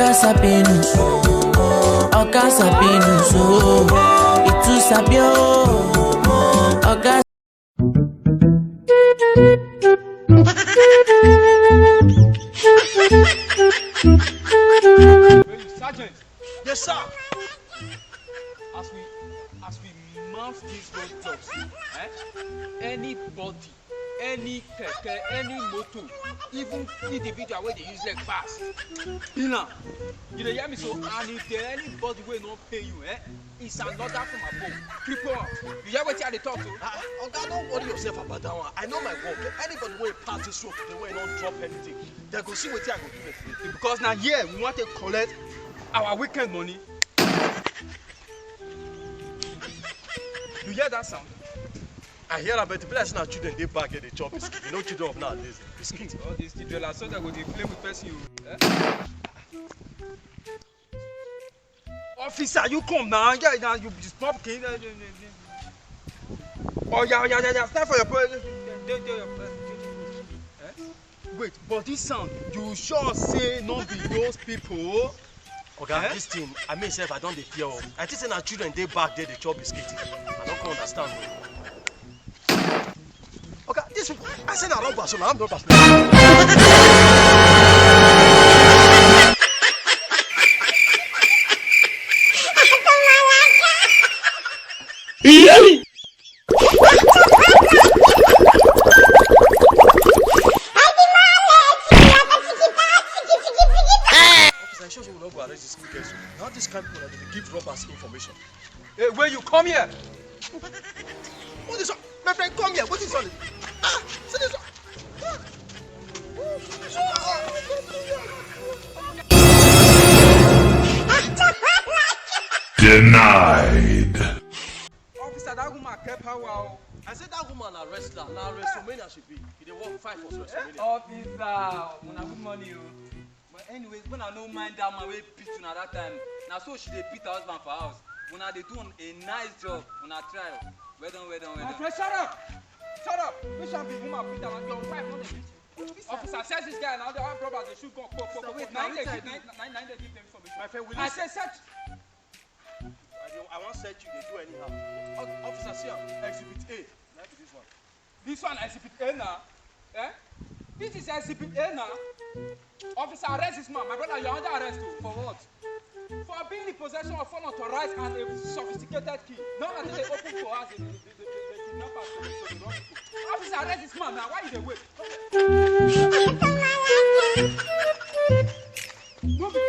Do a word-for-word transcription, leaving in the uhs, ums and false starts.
Oga Sabinus, Oga Sabinus, oh, e too sabi, oh, Oga. Sergeant. Yes, sir. As we, as we mount these roadblocks, eh? Anybody, any keke, any motor, even individual wey dey use leg pass, bill am. You dey hear me so? And if there anybody wey no pay you, eh? It's another from above. Cripple am. You hear wetin I dey talk so? Ah, Oga, don't worry yourself about that one. I know my work. Anybody wey pass this road today, wey no drop anything, they go see wetin I go do next day. Because na here we want to collect our weekend money. You hear that sound? I hear am, but e be like say na children dey back here dey chop biscuit. You know children of nowadays, biscuit. All these children, na so they go dey play with person, you. Eh? Officer, you come now. Yeah, now you stop. Oh, yeah, yeah, yeah, yeah. Stand for your place. Eh? Wait, but this sound, you sure say no be those people? Oga, eh? This thing, I mean, sef, I don dey fear o. I think say na children dey back there dey chop biscuit. I no come understand o. Oga, this people, I say na robbers, so na armed robbers. Officer, you sure say we no go arrest this wicked soup? Na all this kind people na dey give robbers information. Hey, where you come here? What is up? My friend, come here. What is on it? Ah, see this one. Ah. Denied. Officer, that woman get power o. I say that woman na wrestler, na WrestleMania she be. She dey work fight for WrestleMania. Officer, una good morning o. But anyways, una no mind that man wey beat una that time. Na so she dey beat her husband for house. Una dey do a nice job. Una try o. Well done, well done, well done. My friend, shut up! Shut up! Which one be woman beat am? Your wife no dey beat you. Officer, search this guy now. The armed robbers dey shoot gun. Kpo, kpo, kpo, kpo. Wait, na him dey give, na, na, na him dey give them information. My friend, will I you say search. I don't, I wan search you, dey do anyhow. O-, officer, see am. Exhibit A. Na be this one. This one exhibit A na. Eh? This is exhibit A na. Officer, arrest this man. My brother, you are under arrest o. For what? For being in possession of unauthorized and a sophisticated key. Now that they open for us, the, the, the, the, the kidnappers to, to the wrong people. Officer, arrest this man now. Why you dey wait? Move it.